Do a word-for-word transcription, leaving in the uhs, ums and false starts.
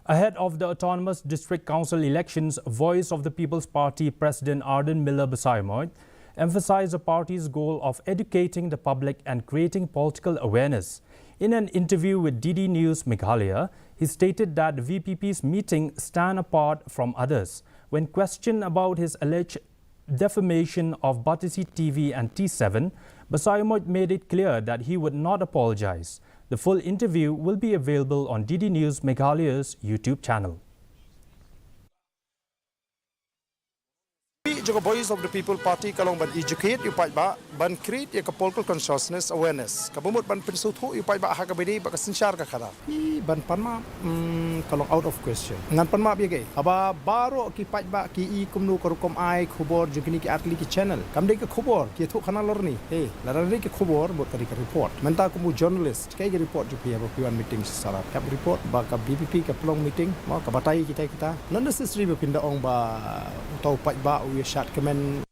Ahead of the Autonomous District Council elections, Voice of the People's Party President Ardent Miller Basaiawmoit emphasized the party's goal of educating the public and creating political awareness. In an interview with D D News Meghalaya, he stated that the V P P's meeting stand apart from others. When questioned about his alleged defamation of Batesi T V and T seven, Basaiawmoit made it clear that he would not apologize. The full interview will be available on D D News Meghalaya's YouTube channel. Jong ka Voice of the People Party ka long ban educate ïa u paidbah, ban create ïa ka political consciousness, awareness. Kaba mut ban pynsngewthuh ïa u paidbah ha kaba dei bad ka synshar ka khadar. Ïa ban pan map, mm, ka long out of question. Ngan pan map ïa kaei? Haba baroh ki paidbah ki i kumno ka rukom ai khubor jong kine ki artylli ki channel. Kam dei ka khubor, ki ïathuh khana lorni. Hei, lada dei ka khubor, bad ka dei ka report. Mynta kum u journalist, kaei ka report jong phi haba phi wan meeting sha Sarap? Kam report ba ka V P P ka pynlong meeting, mo, ka batai kita kita. Not necessary ba phin da ong ba uta u paidbah u ïa shad kmen.